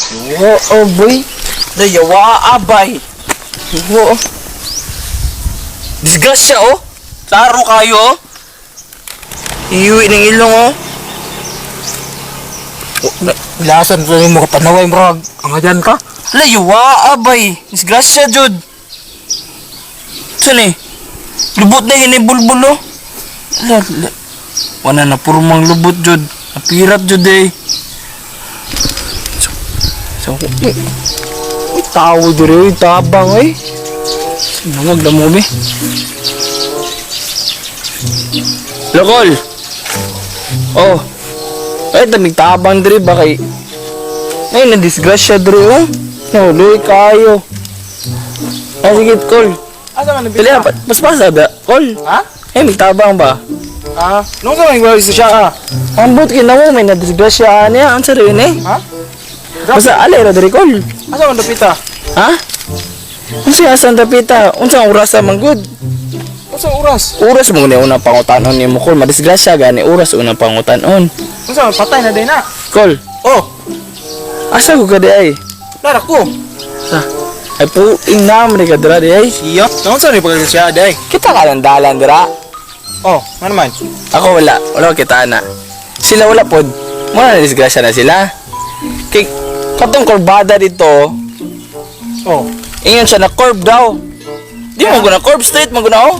Oo, boy. Dayawa, abay. Oo. Disgrasya, oh. Klaro kayo, oh. Iuwi ng ilong, oh. Oh, Lasan ko yung mga panaway, murag. Ang ayan ka. Layuwa, abay. Disgrasya, jud. Saan eh? Lubot na yun, eh, bulbul, oh. La, la. Wala na, puro mang lubot, jud. Napirat, jud, eh. So, so, uy, uy, tao dire, uy, tabang, eh. Sinangag na mo, be. Lokol! Oh. Ay, daming tabang dire ba kay... Ay, na-disgrasya dire, oh. Nahuloy kayo. Ay, sige, call. Asa man Dali, ah, paspasa ba? Call. Ha? Eh, may tabang ba? Ah, nung sa may sa siya ka? Ang but kinawa, may na-disgrasya niya. Ang sarili eh. Ha? Basta, alay, ra diri, call. Asa man dapita? Ha? Unsa asan dapita? Unsa ang oras man good? Unsa oras? Oras mo ni unang pangutanon nimo, call. Madisgrasya gani oras unang pangutanon. Unsa man patay na din na? Call. Oh, Asa ko ka di ay? lara ko. Sa. Ay puing na man ka dira di ay. Iya. Nung sa ni pag siya day? Kita ka ng dalan dira. Oh, ano man? Ako wala. Wala ko kita na. Sila wala pod. Muna na disgrasya na sila. Kay katong kurbada dito, Oh, ingon siya na curve daw. Di mo guna curve straight mo guna oh.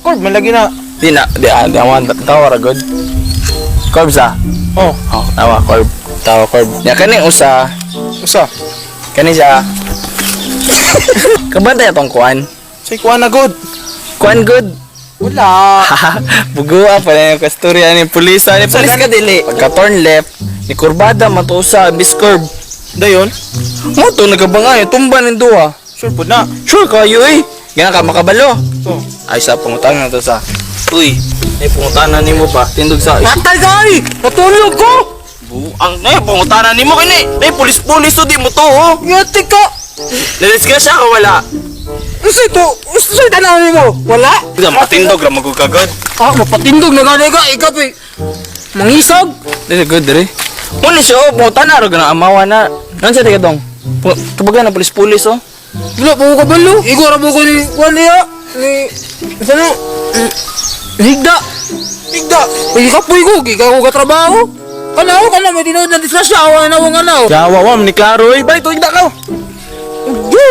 curve man lagi na. Di na, di ah, di awan tawa ra good. Curve sa. Oh, Oh, tawa curve. Tawa curve. Ya kani usa, usa. kani siya. Kabantay atong kuan. Say kuan na good. Kuan good. Wala. Bugua pa na yung kasturya ni pulis. Ni pulis ka dili. Pagka turn left, ni kurbada matusa, miss curve. Dayon. Mo to nagabangay, tumba ning duha. Sure pud na. Sure kayo eh. Gana ka makabalo. Oh. Ay sa pangutana to sa. Uy, ay pangutana nimo ba? Tindog sa Patay ka ay! Natulog ko! Buang na pangutana nimo kini. Nay pulis-pulis to di mo to oh. Ngati ka! Nadisgrasya ka wala. Unsa ito? Unsa tanaw nimo? Wala? Di matindog ra magugagod. Ah, mapatindog na gani ka. Ikaw pa. Mangisog. Dili good dire. Muna siya oh, pangutana ra gana amawa na. Nan sa dong. Tubagan na pulis-pulis oh. Wala po ko kabalo. Igo ra mo ko ni kuan niya. Ni unsa na? Higda. Higda. Uy, kapoy ko, giga ko katrabaho. Kanaw kana may tinuod na disgrasya awa na wong anaw. Yawa wam ni klaro eh. Balik to higda ka. Di.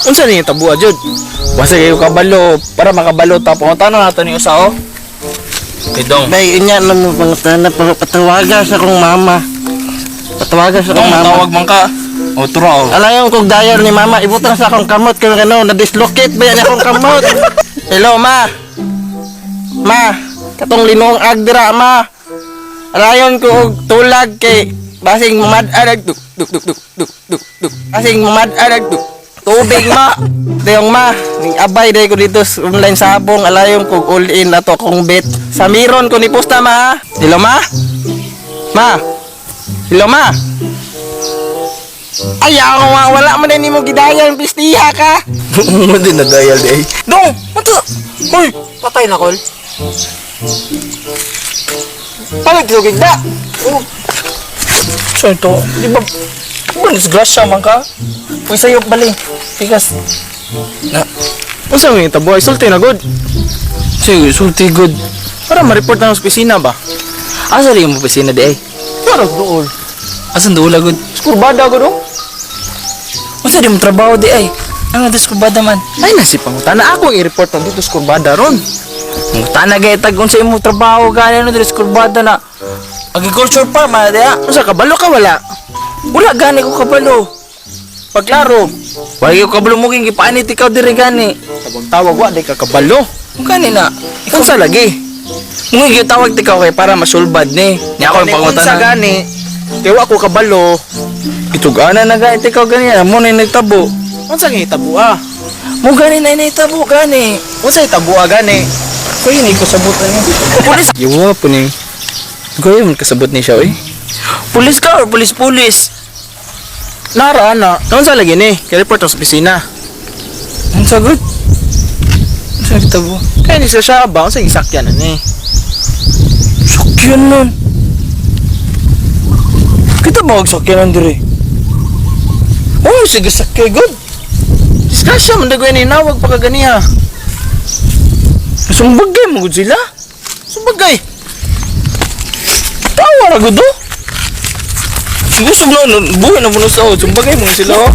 Unsa ni tabuha jud? Basta kayo kabalo para makabalo ta pangutana nato ni usa oh. Idong. Day, inya na mo pangutana pa patawagan sa akong mama. Patawagan sa akong Dong, mama. tawag man ka. O tura oh. Alayon kog dayon ni mama, ibutang sa akong kamot kay kano na-dislocate ba yan akong kamot. Hello ma. Ma, katong linuong agdira ma. Alayon ko og tulag kay basing mamad-adag duk duk duk duk duk duk duk. Basing mamad-adag duk. Tubig ma. Dayong ma, ning abay day ko dito sa online sabong alayon kog all in ato akong bet. Sa miron ko ni posta ma. Ha? Hello ma. Ma. Hello ma. Ay, ako nga, wala man na nimo gidayan, pistiha ka. Mo din na dial day. Dong, mato. Hoy, patay na kol. Palit ko higda. Oh, So ito, di ba? Di ba disgrasya man ka? Uy, sa'yo bali. Tikas. Na. Unsa man tabuhay sulti na good. Sige, sulti good. Para ma-report na sa opisina ba? Asa rin mo opisina di ay? Pero dool. Asan doon good? Kurbada gud oh. Unsa di mo trabaho di ay? Ano diskubada man? Ay na si pangutana ako ang i-report na dito sa kurbada ron. Mutana gay tag unsa imo trabaho gani ano diskubada na. Agriculture farm man di ah. Unsa kabalo ka wala? Wala gani ko kabalo. Pagklaro. Wala ko kabalo mo king gipaanit ikaw diri gani. Tabang tawag wa di ka kabalo. Gani na. Unsa lagi? Mo gitawag ti kay para masulbad ni. Nya ako ang Unsa pangutana. gani? Kay wa ko kabalo. Itugana na gani ikaw gani mo na nagtabo. Unsa nga itabua? Mo gani na nagtabo gani. Unsa itabua gani? Kuya ni ko sabot na niya. Pulis. Yawa po ni. Kuya man kasabot ni siya eh. Pulis ka or pulis pulis? Nara na. Unsa lagi ni? Kay report na sa opisina. Ang sagot. Ang sagot tabo. Kay ni siya ba unsa gisakyan na ni? Sakyanan. Kita ba og sakyanan dire? Oh, sige sakay god. Disgrasya man dagoy ni nawag pa kaganiha. Sumbagay mo gud sila. Sumbagay. Tawa ra gud oh. Gusog na no, buhay na puno sa oh. Sumbagay mo sila oh.